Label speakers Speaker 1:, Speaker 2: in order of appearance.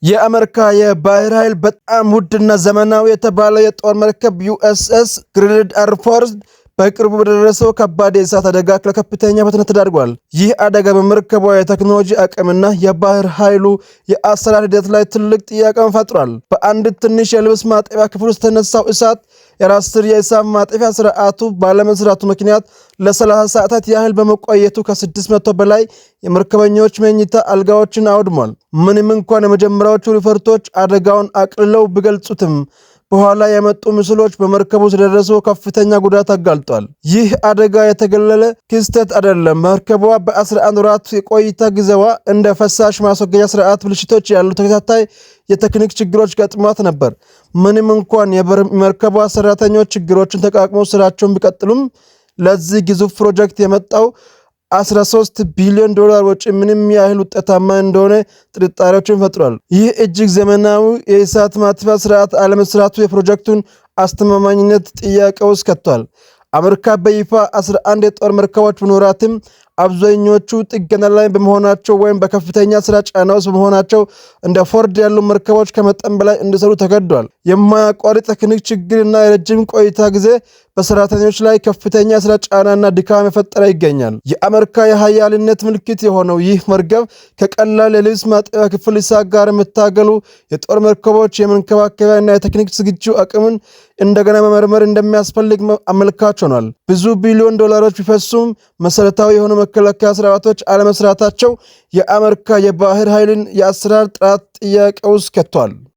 Speaker 1: የአሜሪካ የባህር ኃይል በጣም ውድና ዘመናዊ የተባለ የጦር መርከብ ዩኤስኤስ ጌራልድ አር ፎርድ በቅርቡ በደረሰው ከባድ የእሳት አደጋ ለከፍተኛ ፈተና ተዳርጓል። ይህ አደጋ በመርከቧ የቴክኖሎጂ አቅምና የባህር ኃይሉ የአሰራር ሂደት ላይ ትልቅ ጥያቄን ፈጥሯል። በአንድ ትንሽ የልብስ ማጠቢያ ክፍል ውስጥ የተነሳው እሳት የራስ ሰር የእሳት ማጥፊያ ስርዓቱ ባለመስራቱ ምክንያት ለ30 ሰዓታት ያህል በመቆየቱ ከ600 በላይ የመርከበኞች መኝታ አልጋዎችን አውድሟል። ምንም እንኳን የመጀመሪያዎቹ ሪፖርቶች አደጋውን አቅልለው ቢገልጹትም፣ በኋላ የመጡ ምስሎች በመርከቡ ስለደረሰው ከፍተኛ ጉዳት አጋልጧል። ይህ አደጋ የተገለለ ክስተት አይደለም። መርከቧ በ11 ወራት የቆይታ ጊዜዋ እንደ ፈሳሽ ማስወገጃ ስርዓት ብልሽቶች ያሉ ተከታታይ የቴክኒክ ችግሮች ገጥሟት ነበር። ምንም እንኳን የመርከቧ ሰራተኞች ችግሮችን ተቋቁመው ስራቸውን ቢቀጥሉም፣ ለዚህ ግዙፍ ፕሮጀክት የመጣው 13 ቢሊዮን ዶላር ወጪ ምንም ያህል ውጤታማ እንደሆነ ጥርጣሬዎችን ፈጥሯል። ይህ እጅግ ዘመናዊ የእሳት ማጥፊያ ስርዓት አለመስራቱ የፕሮጀክቱን አስተማማኝነት ጥያቄ ውስጥ ከቷል። አሜሪካ በይፋ 11 የጦር መርከቦች ቢኖራትም፣ አብዛኞቹ ጥገና ላይ በመሆናቸው ወይም በከፍተኛ ስራ ጫና ውስጥ በመሆናቸው እንደ ፎርድ ያሉ መርከቦች ከመጠን በላይ እንዲሰሩ ተገዷል። የማያቋርጥ ቴክኒክ ችግርና የረጅም ቆይታ ጊዜ በሰራተኞች ላይ ከፍተኛ የስራ ጫናና ድካም የፈጠረ ይገኛል። የአሜሪካ የሀያልነት ምልክት የሆነው ይህ መርከብ ከቀላል የልብስ ማጠቢያ ክፍል እሳት ጋር መታገሉ የጦር መርከቦች የመንከባከቢያና የቴክኒክ ዝግጁ አቅምን እንደገና መመርመር እንደሚያስፈልግ አመልካች ሆኗል። ብዙ ቢሊዮን ዶላሮች ቢፈሱም መሰረታዊ የሆኑ መከላከያ ስርዓቶች አለመስራታቸው የአሜሪካ የባህር ኃይልን የአሰራር ጥራት ጥያቄ ውስጥ ከቷል።